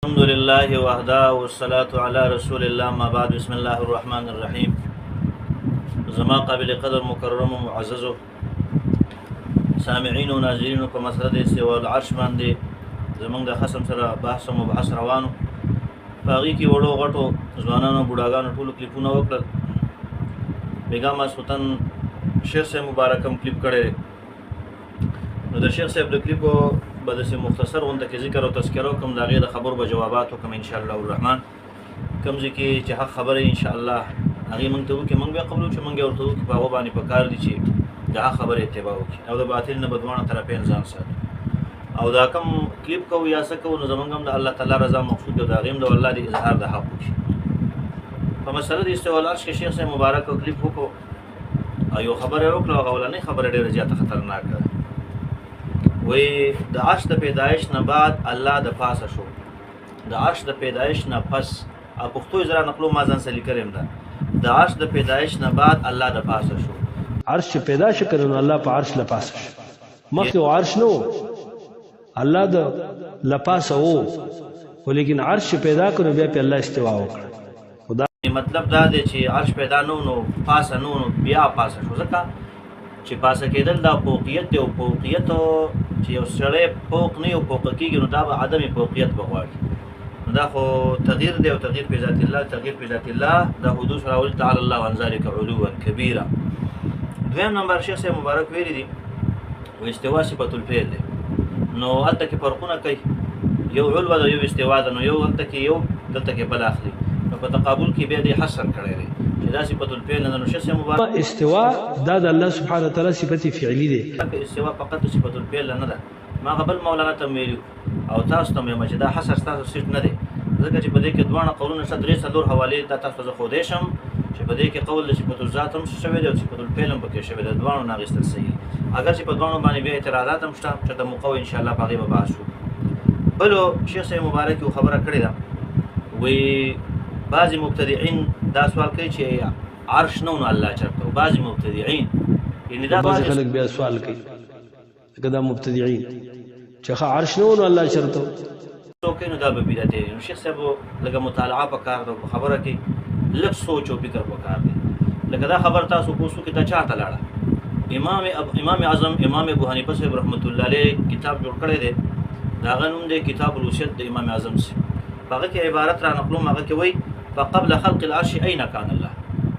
الحمد لله وحده والصلاة على رسول الله ما بعد. بسم الله الرحمن الرحیم. زما قابل قدر مکرم و معززو سامعین و ناظرینو، په مسله د استواء العرش باندې زمونږ د خصم سره بحث او مبحث روانو. په هغې کې وړو غټو ځوانانو بوډاګانو ټولو کلیپونه وکړل. بېګا ماسخوتن شیخ صاحب مبارک هم کلیپ کړی دی. نو د شیخ صاحب د کلیپو به داسې مختصر غونډه کې ذکر او تذکره وکړم، د هغې د خبرو به جوابات وکړم انشاءالله الرحمن. کوم ځای کې چې حق خبره انشاءالله هغې موږ ته وکړي، موږ بیا قبلو چې موږ یې ورته وکړي. په هغو باندې پکار دي چې د حق خبرې اتباع وکړي او د باطل نه به دواړه طرفین ځان ساتو. او دا کوم کلیپ کوو یا څه کوو، نو زموږ هم د الله تعالی رضا مقصود ده، د هغې هم د الله د اظهار د حق وکړي. په مسله د استواء العرش کې شیخ صاحب مبارک کلیپ وکړو او یو خبره یې وکړه، هغه اولنۍ خبره ډېره زیاته خطرناکه ده. وی د عرش د پیدایش نه بعد الله د پاسه شو، د عرش د پیدایش نه پس، او پښتو یې زه رانقلو، ما ځان سره لیکلی هم ده، د عرش د پیدایش نه بعد الله د پاسه شو. عرش چې پیدا شو کنه، نو الله په عرش له پاسه شو. مخکې عرش نه و، الله د لپاسه و، خو لیکن عرش چې پیدا کړو بیا په الله استوا وکړه. خدا مطلب دا دی چې عرش پیدا نو نو پاسه نو نو بیا پاسه شو، ځکه چې پاسه کېدل دا فوقیت دی، او فوقیت چې یو سړی فوق نه یو فوق کېږي نو دا به عدم فوقیت به غواړي. نو دا خو تغییر دی، او تغییر په ذات الله، تغییر په ذات الله دا حدوث راولي، تعالی الله عن ذلک علوا کبیرا. دویم نمبر شیخ صاحب مبارک ویلي دي و استوا صفت الفعل دی. نو هلته کې فرقونه کوي، یو علو ده یو استوا ده، نو یو هلته کې یو دلته کې بل اخلي، نو په تقابل کې بیا دې حصر کړی دی چې دا صفت الفعل نه. نو شیخ صاحب مبارک استوا دا د الله سبحانه وتعالی صفت فعلی دی. استوا فقط صفت الفعل نه ده. ما قبل مولانا ته ویلي او تاسو ته وایم چې دا حصر ستاسو سیټ نه دی، ځکه چې په دې کې دواړه قولونه شته، درې څلور حوالې دا تاسو ته زه ښودی شم چې په دې کې قول د صفت الذات هم شوی دی او صفت الفعل هم پکې شوی دی، دواړو نه اخیستل صحیح، اګر چې په دواړو باندې بیا اعتراضات هم شته چې د موقع ان شاء الله په هغې به بحث وکړو. بلو شیخ صاحب مبارک یو خبره کړې ده، وی بعضې مبتدعین دا سوال کوي چې عرش نه نو الله چېرته و. بعضې مبتدعین یعنې دا بعضې خلک بیا سوال کوي لکه دا مبتدعین چې ښه عرش نه و نو الله چېرته و. څوک نو دا به بدعت دی. نو شیخ صاحب لږه مطالعه پکار ده، په خبره کې لږ سوچ او فکر پکار دی. لکه دا خبر تاسو پوښتو کې دا چاته لاړه؟ امام اعظم امام ابو حنیفه صاحب رحمت الله علیه کتاب جوړ کړی دی، د هغه نوم دی کتاب الوصیت د امام اعظم صاحب. په هغه کې عبارت را نقلوم، هغه کې وایي فقبل خلق العرش اين كان الله،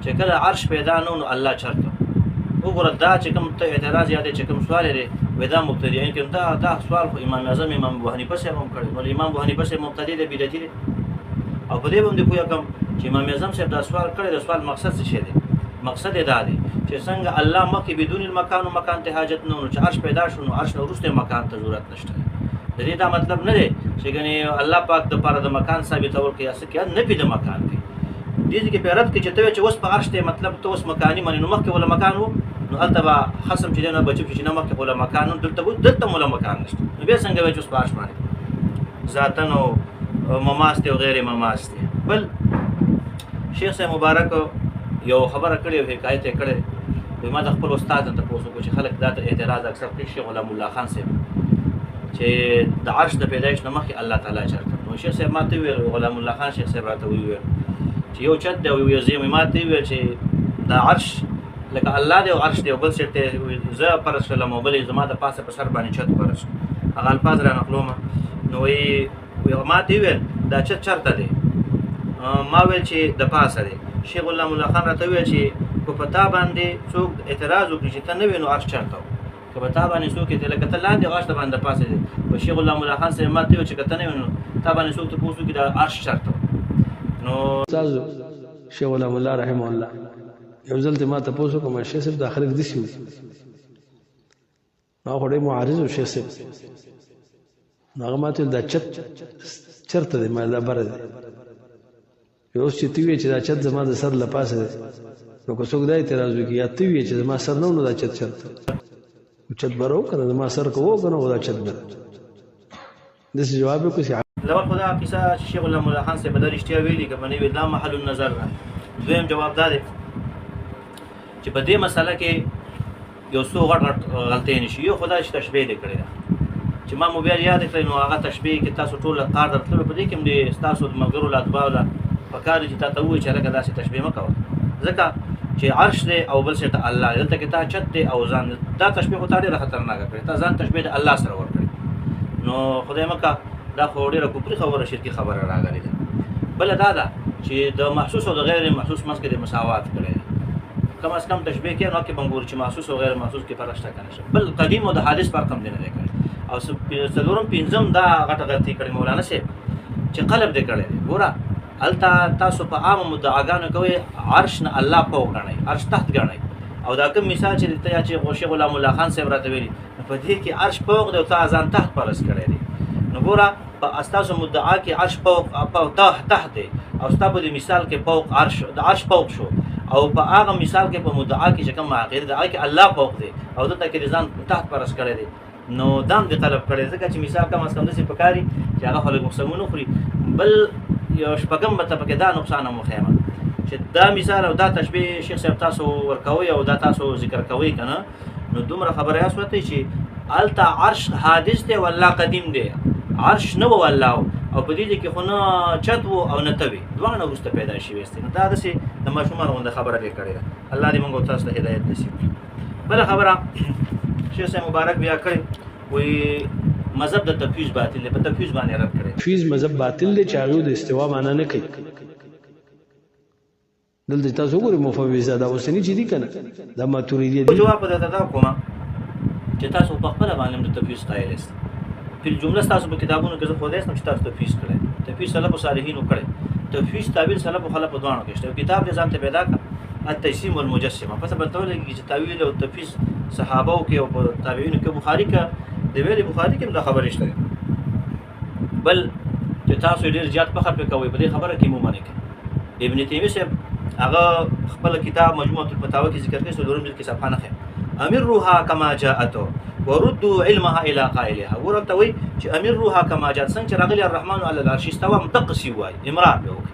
چې کله عرش پیدا نه نو الله چرته. وګوره دا چې کوم ته اعتراض یادې چې کوم سوال دی، وای دا مبتدعين کوم، دا سوال خو امام اعظم امام ابو حنیفه صاحب هم کړی، نو امام ابو حنیفه صاحب مبتدی دی بدعتي دی. او په دې باندې پوهه کوم چې امام اعظم صاحب دا سوال کړی، د سوال مقصد څه شی دی؟ مقصد یې دا دی چې څنګه الله مخکې بدون المکان او مکان ته حاجت نه، نو چې عرش پیدا شو نو عرش نه وروسته مکان ته ضرورت نشته. د دې دا مطلب نه دی چې ګنې الله پاک د پاره د مکان ثابتول کوي، څه کې نه پی د مکان کوي. دې کې په رد کې چې ته چې اوس په عرش ته مطلب ته اوس مکاني معنی، نو مخکې ولا مکان وو، نو هلته به خصم چې دی نو بچو چې نه مخکې ولا مکان نو دلته ولا مکان نشته، نو بیا څنګه وایي چې اوس په عرش باندې ذاتن او مماس دی او غیر مماس دی. بل شیخ صاحب مبارک یو خبره کړې او حکایت یې کړې، وایي ما د خپل استاد نه تپوس وکړو چې خلک دا ته اعتراض اکثر کوي، شیخ غلام الله خان صاحب چې د عرش د پیدایش نه مخکې الله تعالی چېرته. نو شیخ صاحب ما ته وویل، غلام الله خان شیخ صاحب راته وویل چې یو چت دی او یو زیم، ما ته وویل چې د عرش لکه الله دی او عرش دی او بل چېرته زه فرض کړم او بل یې زما د پاسه په سر باندې چت فرض کړو، هغه الفاظ را نقلوم. نو وایي ما ته وویل دا چت چېرته دی؟ ما ویل چې د پاسه دی. شیخ غلام الله خان راته وویل چې که په تا باندې څوک اعتراض وکړي چې ته نه وې نو عرش چېرته و، که په تا باندې څوک اعتراض لکه ته لاندې عرش د باندې پاسه دی. خو شیخ غلام الله خان صاحب ما ته وویل چې که ته نه وې نو تا باندې څوک تپوس وکړي دا عرش چېرته و. نو استاد شیخ غلام الله رحمه الله یو ځل ته ما تپوس وکړ، ما شیخ صاحب دا خلک داسې وو، ما خو ډېر معارض و شیخ صاحب. نو هغه ما ته ویل دا چت چېرته دی؟ ما دا بره دی. اوس چې ته وایې چې دا چت زما د سر له پاسه دی، نو که څوک دا اعتراض وکړي یا ته وایې چې زما سر نه و نو دا چت چېرته؟ چت بره و که نه، زما سر که و که نه خو دا چت بره. داسې جواب یې وکړ چې لور خو دا قصه چې شیخ غلام الله خان صاحب دا رښتیا ویلي که به نه وي دا محل النظر ده. دویم جواب دا دی چې په دې مسله کې یو څو غټ غټ غلطۍ نه شي. یو خو دا چې تشبیه دې کړې ده چې چې ما موبایل یاد کړی، نو هغه تشبیه کې تاسو ټول قار درتلو، په دې کې هم د ستاسو د ملګرو له اتباعو له پکار دي چې تا ته ووایي چې هلکه داسې تشبیه مه کوه، ځکه چې عرش دی او بل څه ته الله دی، دلته کې تا چت دی او ځان، دا تشبیه خو تا ډېره خطرناکه کړې، تا ځان تشبیه د الله سره ورکړې. نو خدای مه که دا خو ډېره کفري خبره، شرکي خبره راغلې ده. بله دا ده چې د محسوس او د غیر محسوس منځ کې د مساوات کړی دی، کم از کم تشبیه کې نو کې به ګورو چې محسوس او غیر محسوس کې فرق شته که نه شته. بل قدیم او د حادث فرق هم دی نه دی کړی. او څلورم پنځم دا غټه غلطي کړې مولانا صاحب چې قلب دې کړی دی. ګوره هلته تاسو په عامو مدعاګانو کوئ عرش نه الله فوق ګڼئ، عرش تحت ګڼئ، او دا کوم مثال چې ته یا چې غوشي غلام الله خان صاحب راته ویلي، نو په دې کې عرش فوق دی او تا ځان تحت فرض کړی دی. نو ګوره په استاسو مدعا کې عرش فوق تحت دی، او ستا په دې مثال کې فوق عرش، د عرش فوق شو، او په هغه مثال کې په مدعا کې چې کوم عقیده ده هغه کې الله فوق دی، او دلته کې ځان تحت فرض کړی دی. نو دام دې طلب کړی، ځکه چې مثال کم از کم داسې پکاري چې هغه خلک مقسمونه خوري. بل یو شپږم به ته پکې دا نقصان هم وښیم چې دا مثال او دا تشبیه شیخ صاحب تاسو ورکوئ او دا تاسو ذکر کوئ که نه، نو دومره خبره یې سوته چې هلته عرش حادث دی او الله قدیم دی، عرش نه و الله، او په دې کې خو نه چت و او نه ته وي، دواړه وروسته پیدا شوي دي. نو دا داسې د ماشومانو غوندې خبره دې کړې ده. الله دې موږ او تاسو ته هدایت نصیب کړي. بله خبره شیخ صاحب مبارک بیا کړې، وایي مذهب د تفویض باطل دی، په تفویض باندې رد کړی. تفویض مذهب باطل دی چې هغوی د استوا معنا نه کوي. دلته تاسو وګورئ مفوضه دا اوسني چې دي که نه، دا ماتوریدي دي. جواب به درته دا کوم چې تاسو په خپله باندې هم د تفویض قایل یاست. په جمله ستاسو په کتابونو کې زه ښودلی سم چې تاسو تفویض کړی، تفویض سلف صالحینو کړی، تفویض تاویل سلف او خلف دواړو کې شته. یو کتاب دې ځان ته پیدا کړه، التجسیم والمجسمه، پته به ولګېږي چې تاویل او تفویض صحابه کې او په تابعینو کې، بخاري کې د ویلې بخاري کې هم دا خبرې شته. بل چې تاسو ډېر زیات فخر پرې کوئ، په دې خبره کې مو منئ. ابن تیمیه صاحب هغه خپل کتاب مجموعة الفتاوی کې ذکر کړی، څلورم جلد کې صفحه نه ښیم، امروها کما جاءت وردوا علمها الى قائلها. ورته وایي چې امروها کما جاءت، څنګه چې راغلی الرحمن علی العرش استوى، مدقسي وایي، امرار به وکړي،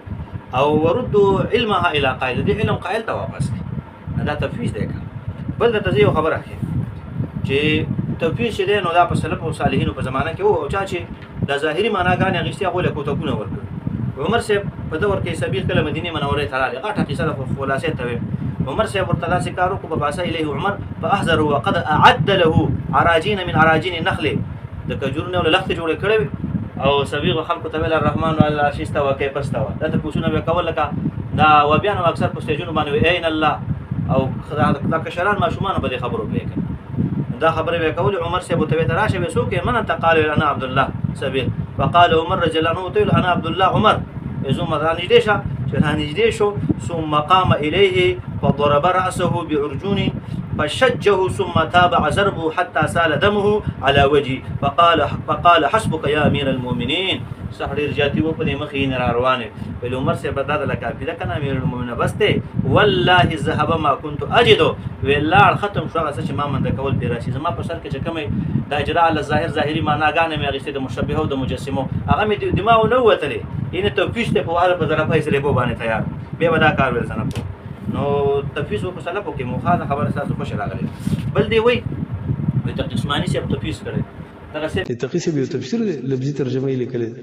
او وردوا علمها الى قائل، دې علم قائل ته واپس کړي. دا تفویض دی. که بل درته زه یو خبره ښیم چې تفویض چې دی نو دا په سلف او صالحینو په زمانه کې وو، او چا چې دا ظاهري معناګانې اخیستې هغو له کوتکونه ورکړل. عمر صاحب په دور کې سبیل کله مدینې منورې ته راغی، غټه قصه ده خو خلاصې ته وایم. عمر صاحب ورته داسې کار وکړو، فبعث الیه عمر فاحضره وقد اعد له عراجین من عراجین النخل، د کجورو نه له لښتې جوړې کړې وې، او سبیغ خلکو ته ویل الرحمن علی العرش استوی کیف استوی. دا تپوسونه به کول، لکه دا وبیانو اکثر په سټیجونو باندې وایي این الله، او دا کشران ماشومانو به دې خبرو پرې کړي. دا خبرې به کولې. عمر صاحب ته ویل راشه به څوک یې؟ من انت؟ قال انا عبد الله سبیغ. فقال عمر رضی الله عنه ته انا عبد الله عمر. زه را نږدې شه، چې را نږدې شو، ثم قام الیه فضرب رأسه بعرجون فشجه ثم تابع ضربه حتى سال دمه على وجهه فقال حسبك يا امير المؤمنين. صح ډېر زیاتي و په دې مخې یې نه را روان وي. ویل عمر صاحب دا د کافي ده که نه امیر المؤمنین، بس دی والله ذهب ما كنت اجد. ویل لاړ ختم شو هغه څه چې ما منده کول پرې راشي. زما په سر کې چې کومې د اجرا علی الظاهر ظاهري معناګانې مې اخیستې د مشبهه او د مجسمو، هغه مې دماغ نه ووتلې، یعنې تفویض ته په وهله په ضربه یې سلېبو باندې تیار، بیا به دا کار ویل زه نه کوم. نو تفویض و په سلفو کې مو خاصه خبره ستاسو خوښه راغلې. بل دی وایي تقي عثماني صاحب تفویض کړی، دغه صاحب تقي صاحب یو تفسیر دی، لفظي ترجمه یې لیکلې ده.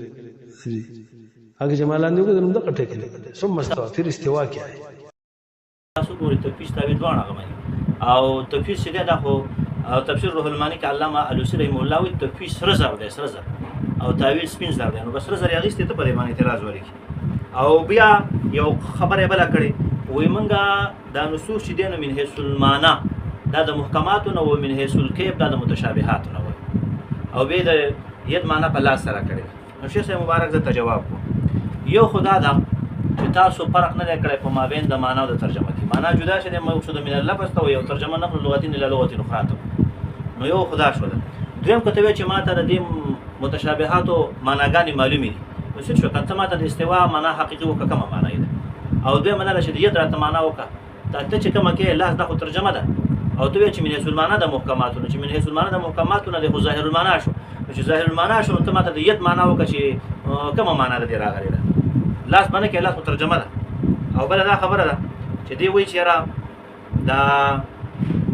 هغه جمالان دی وګورم دغه ټکی لیکلی، ثم استوى، پھر استوا کیا ہے. تاسو ګورئ تفویض تاویل دواړه هغه مني. او تفویض چې دی دا خو تفسیر روح المانی کې علامه الوسي رحمه الله وایي تفویض سره زر دی، سره زر، او تاویل سپین زر دی. نو بس سره زر یې اخیستی، ته په دې باندې اعتراض ولیکي. او بیا یو خبره یې بله کړې، وایي موږ دا نصوص چې دی نو من حیث المعنا دا د محکماتو نه و، من حیث الکیف دا د متشابهاتو نه وایي، او بیا د ید معنا په لاس سره کړې ده. نو شیخ صاحب مبارک زه ته جواب کوم. یو خو دا ده چې تاسو فرق نه دی کړی په مابین د معنا او د ترجمه کې. معنا جدا شی دی، مقصود من اللفظ ته وایي، او ترجمه نقل لغتین الی لغتین اخرى ته. نو یو خدا شو ده. دویم که ته وایې چې ما ته د دې متشابهاتو معناګانې معلومې دي، نو څه شو که ته ما ته د استوا معنا حقیقي وکړه، کومه معنا یې ده؟ او دویمه دا ده چې د ید راته معنا وکړه، ته چې کومه کې لاس دا خو ترجمه ده، او ته وایې چې من حیث المعنا د محکماتو نه، چې من حیث المعنا د محکماتو نه دی خو ظاهر المعنا شو. نو چې ظاهر المعنا شو، نو ته ما ته د ید معنا وکړه چې کومه معنا ده دې راغلې ده. لاس باندې کې لاس خو ترجمه ده. او بله دا خبره ده چې دی وایي چې یاره دا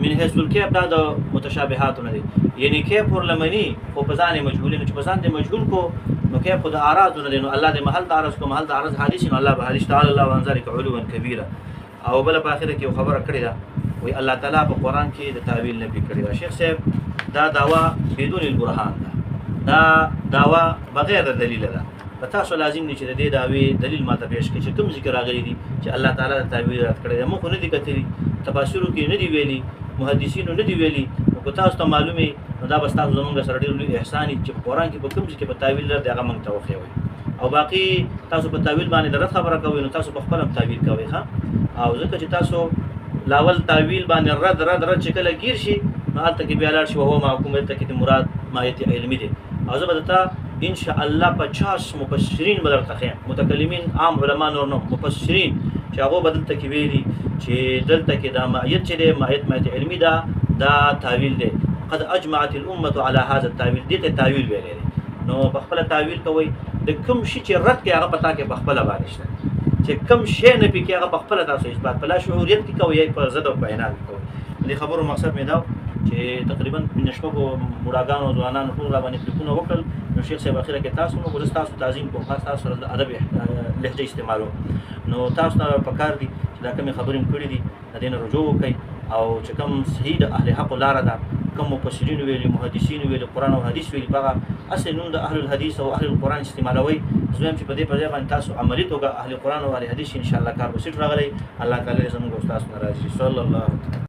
من حيث الکیف دا د متشابهات نه دي، یعنی کیف ورلمني خو په ځان مجهول نه، چې په ځان دې مجهول کو نو کیف خو د اعراض نه دي، نو الله دې محل د عرض کو، محل د عرض حادث، نو الله به حادث تعالی الله وان ذلک علوا کبیره. او بل په اخره کې خبره کړې ده، وی الله تعالی په قران کې د تاویل نه کړی ده. شیخ صاحب دا داوا بدون البرهان ده، دا داوا بغیر د دلیل ده. په تاسو لازم دي چې د دې داوی دلیل ماته پیش کړئ چې کوم ذکر راغلي دي چې الله تعالی د تاویل رد کړی دی. موږ خو نه دي کتلي، تفاسیرو کې نه دي ویلي، محدثینو نه دي ویلي، نو که تاسو ته معلومې نو دا به ستاسو زمونږ سره ډېر لوی احسان وي چې په قرآن کې په کوم ځای کې په تاویل رد دی هغه موږ ته وښیوئ. او باقي تاسو په تاویل باندې د رد خبره کوئ نو تاسو په خپل هم تاویل کوئ. ښه، او ځکه چې تاسو لاول تاویل باندې رد رد رد چې کله ګیر شي نو هلته کې بیا لاړ شي وهو معکوم، دلته کې د مراد ماهیت علمي دی. او زه به درته ان شاء الله 50 مفسرین به درته ښیم، متکلمین عام علما نور نه، مفسرین چې هغو به دلته کې ویلي چې دلته کې دا معیت چې دی معیت معیت علمي ده، دا تاویل دی. قد اجمعت الامه على هذا التاویل، دې ته تاویل ویلی دی. نو په خپله تاویل کوئ، د کوم شي چې رد کوي هغه په تا کې په خپله باندې شته، چې کوم شی نه پې کوي هغه په خپله تاسو اثبات په لا شعوریت کې کوئ یا په زد او په عناد کې کوئ. د دې خبرو مقصد مې دا و چې تقریبا شپږو بوډاګانو ځوانانو ټول را باندې کلیپونه وکړل. نو شیخ صاحب اخره کې تاسو نو زه ستاسو تعظیم کوم، خاص تاسو سره د ادب لهجه استعمالوم. نو تاسو ته پکار دي چې دا کومې خبرې مې کړې دي د دې نه رجوع وکړئ، او چې کوم صحیح د اهل حق لاره ده، کوم مفسرینو ویلي، محدثینو ویلي، قرآن او حدیث ویلي، په هغه اصل نوم د اهل الحدیث او اهل القرآن استعمالوئ. زه وایم چې په دې په ځای باندې تاسو عملي توګه اهل قرآن او اهل حدیث ان شاء الله کار به سیټ راغلی. الله تعالی دې زموږ او ستاسو نه راضي شي. صلی الله.